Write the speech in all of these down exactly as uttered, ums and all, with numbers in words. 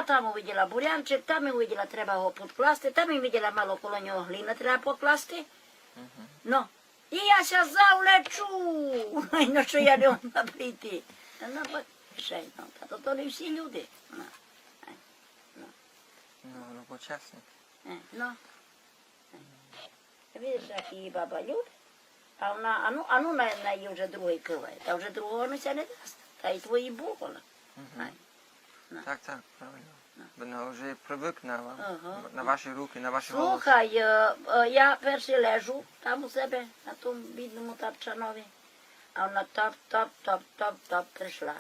Там увиділа бурянчик, там увиділа, треба го підкласти, там увиділа, мало коло нього глины треба покласти. Но, і я ся завлечу. Ай, но што я не могла прийти. Но, бо, ще, но, та то, то не всі люди. Но, ай, но. Но, робочасник. Е, но. Видиш, як її баба любить, а вона, ану, ану на, на її вже другий киває, та вже другого не ся не дасть. Та й твої був вона. Ай. Но. Так, так, правильно. Но. Вона вже привикла на, на ваші руки, на ваші голоси. Слухай, е, е, я перше лежу там у себе, на тому бідному тапчанові, а вона тап, тап, тап, тап, тап прийшла.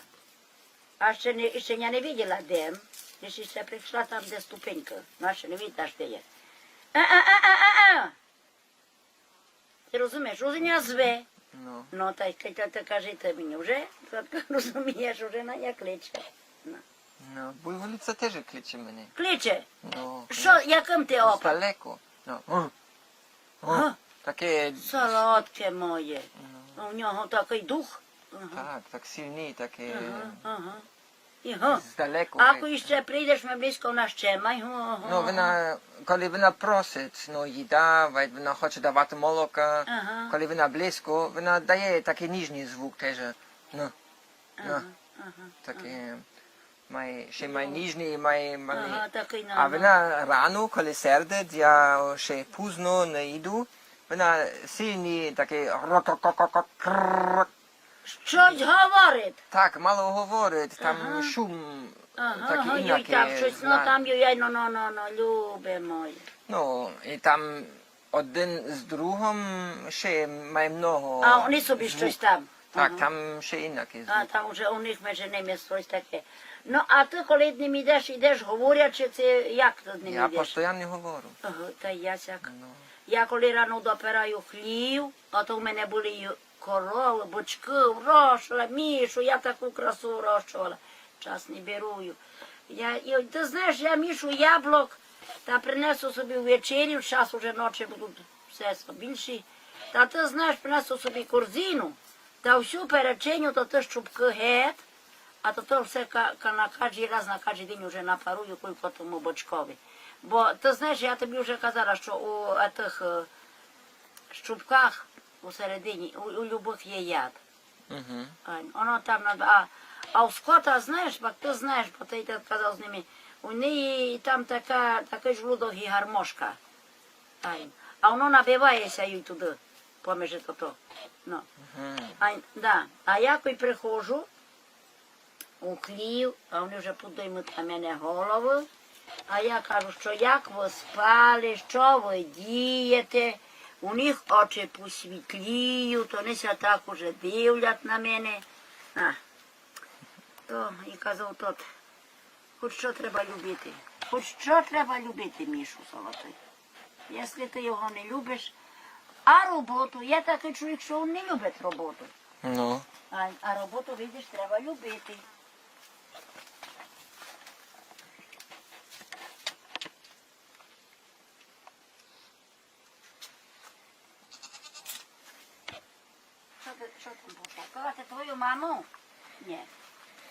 А ще не, ще я не виділа, де. Лиш ще прийшла там, де ступенька. Наша не видно, де є. А, а, а, а, а, а! Ти розумієш, уже ня зве. Но. Но, та й та, та, та кажи ти мені, вже, та, та розумієш, уже на ня кличе. Но. Но, буйволиця теж кличе мене. Кличе? Но, што, конечно. Якым ти оком? Здалеку. Но. Ага. Таке. Солодке моє. Но. У нього такый дух. Ага. Так, так сильный, таке. Ага, ага. Ага. Здалеку. А коли іщи прийдеш ми близько, вона ще май, го, го, го. Но, вона, коли вона просить, но, їда, вона хоче давати молока, ага, коли вона близько, вона дає такый ніжный звук теж. Но. Ага, ага, таке, ага. Май, ще май ніжный, май, май. Ага, такый, но, но. А вона рано, коли сердить, я ще пізно не йду, вона сильный, такый рокококококрррр. Штось говорить. Так, мало говорить, там шум, ага, такый ага, юй, інакый там штось, но, знак. Там юй, но, но, но, но, любе моє. Но, і там один з другом ще май много звук. А они собі штось там. Так, ага, там ще інакый звук. А, там уже у них межи ними штось таке. Но, а ты, коли ид ним ідеш, ідеш говорячи, ци як ты з ним ідеш? Я постоянно говорю. Ага, та я сяк. Но. Я коли рано допераю хлів, а то в мене были й коровы, бочкы, врощала, мішу, я таку красу врощовала. Час не берую. Я, і, ты знаєш, я мішу яблок, та принесу собі ввечері, щас уже ночі будуть всьо, всьо більші. Та ты знаєш, принесу собі корзину, та всю перечиню, то ты щупкы гет, а то, то всьо ка-, ка-, на каждый раз, на каждый день уже напарую, кулько тому бочкові. Бо ты знаєш, я тобі вже казала, што у тых, е, щупках у середині, у, у любых є яд. Мгм. Ай, оно там на, а, а у скота, знаєш, пак ты знаєш, бо ты так казав з ними, у неї там така, такый жлудок і гармошка. Ай, а оно набиває ся їй туды, поміж тото. Но. Мгм. Ай, да. А я кой приходжу у хлів, а они вже подоймуть на мене головы, а я кажу, што як вы спали, што вы дієте, у них очі посвітліють, они ся так уже дивлять на мене. А, то, і казав тот, хоч што треба любити. Хоч што треба любити, Мішу золотый. Якщо ты його не любиш, а роботу, є такый чоловік, што він не любить роботу. Ну. А, а роботу, видиш, треба любити. Што ты, што там будеш? Ковати твою маму? Ні.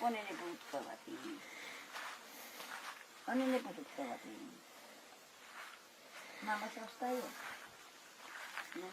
Они не будуть ковати її. Они не будуть ковати її. Мама ся встає. Ну.